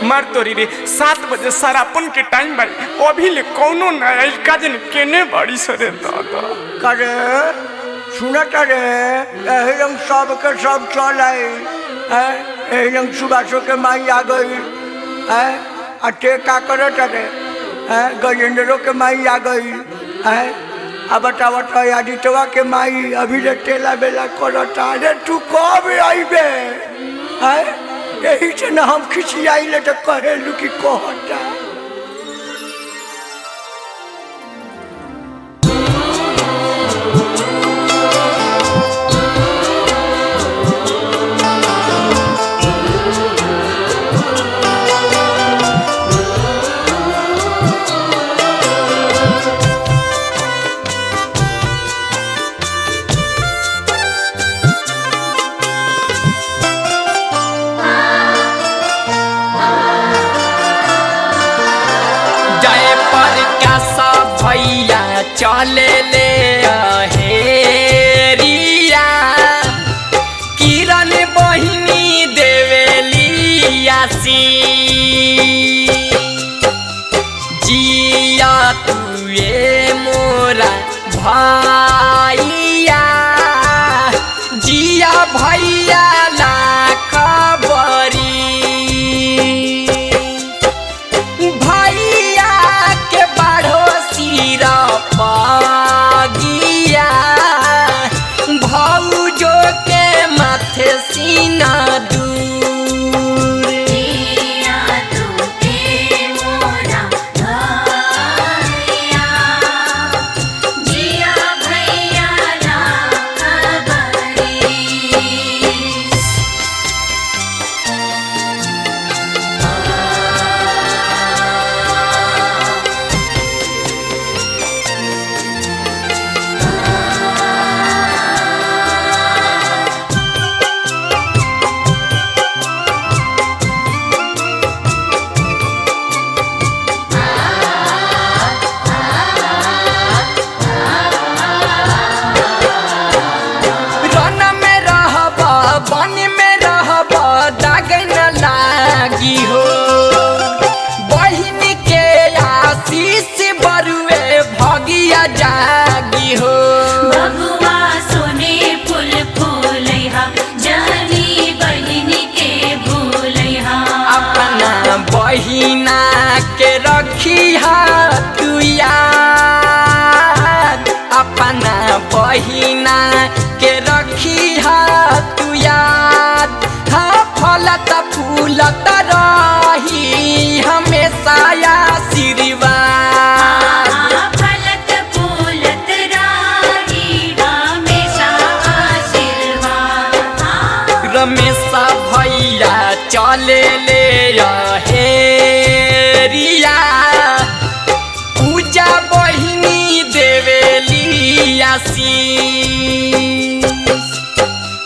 मार तोरी रे 7 बजे सारापन के टाइम भाई, अभी ले कौनो ना आइल, का जन केने बाड़ी सरे दादा। करे सुनत रे, एही रंग सबके सब चल आए हैं, एही रंग सुभाषो के माई आ गई हैं, आ ते का करत रे हैं, गजेंद्रो के माई आ गई हैं, आ बतावत आदित्यवा के माई अभी ले तेला बेला करता। अरे तू कब आईबे हैं, यही से न हम खिसियाइले तो कहेलू कि कहता। जय पर कैसा भैया चले ले हेरिया, किरण बहिनी देवेली आसी, जिया तुए मोरा भैया, जिया भैया लाख बरी, भैया के बाढ़ो सिर पगिया, भौजो के माथे सीना दूर। जिया तू मोरा भैया, जिया भैया लाख बरी। रन में रहब वन में रहब दाग न लागी हो, बहिन के आशीष बरुए भगिया जागी हो। बबुआ सोने फूल फूलैहा, जानी बहिनी के भूलैहा। अपना बहिना के रखिहा तू याद, अपना बहिना के रखिहा तू याद, हाँ फलत फूलत रही हमेशा आशीर्वाद। फलत फूलत राही हमेशा आशीर्वाद। रमेश भैया चले ले हेरिया, पूजा बहिनी देवेली आशीष,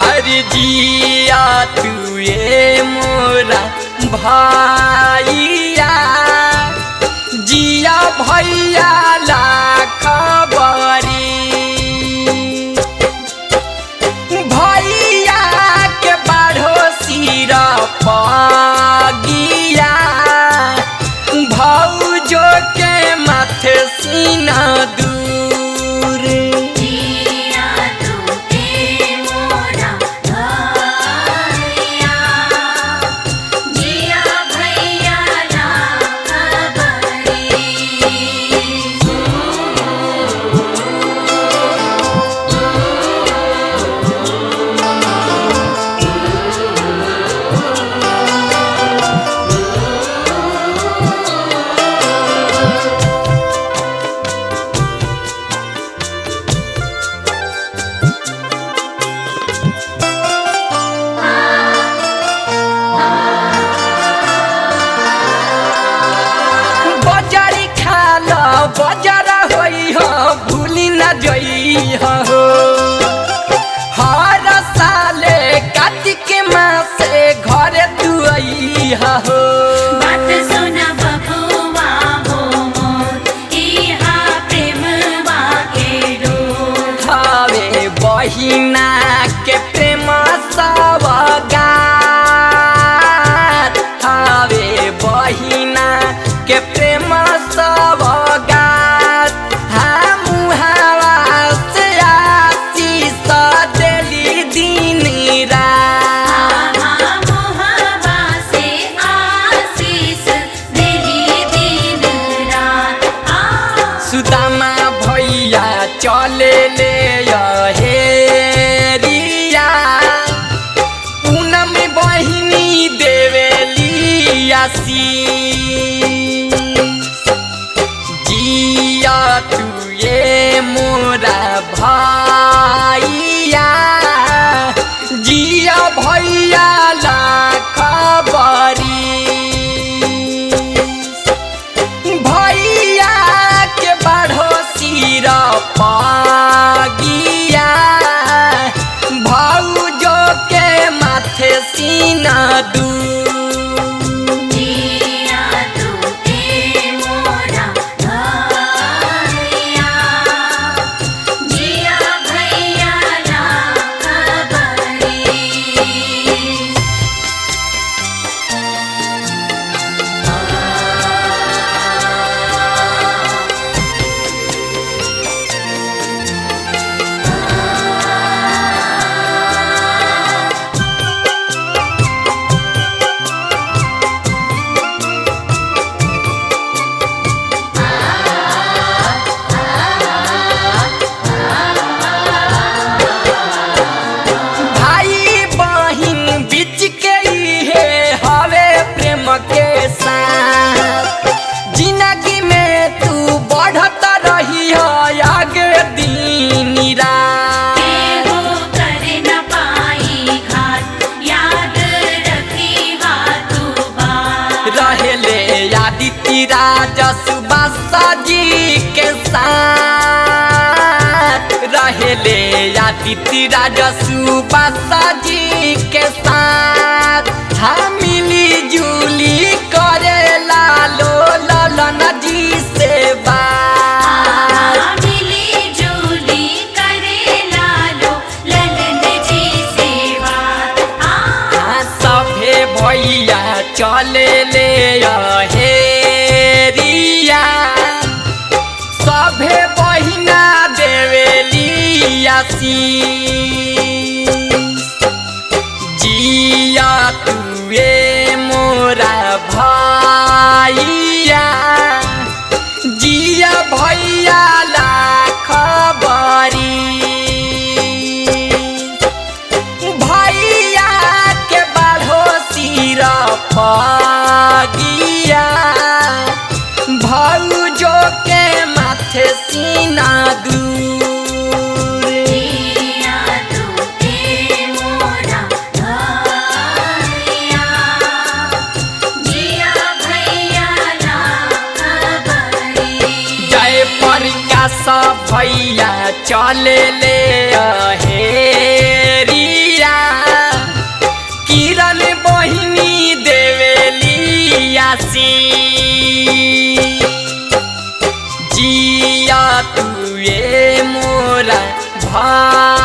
अरे जिया तुए मोरा भैया, जिया भैया लाख बरी, भैया के बाढ़ो सिर पगिया, भौजो के माथे सीना दूर। जिया तू मोरा भैया, जिया भैया लाख बरी। बजारी खाल बजार होइ हो भूली न जई हो, हर साले कार्तिक मासे घरे तू आई हो। बात सुन बबुआ हो मोर, इहा प्रेमवा के डोर। हवे बहिना के प्रेम सब गात, हवे जी के साथ रहेले आदित्य राजा सुबास जी के साथ। हाँ मिली जुली करे लालो ललन जी से बात। मिली जुली करे लालो ललन जी सेवा। सभे भैया चले ले हेरिया, सभे बहिना देवेली आशीष। जिया तुए मोरा भैया, जिया भैया लाख बरी। भैया के बाढ़ो सिर पगिया, भौजो के माथे सीना दूर। जिया तू मोरा भैया, जिया भैया लाख बरी। जय प्रकाश भैया चले ले हेरिया, किरण बहिनी देवेली आशीष। जिया तुए मोरा भैया।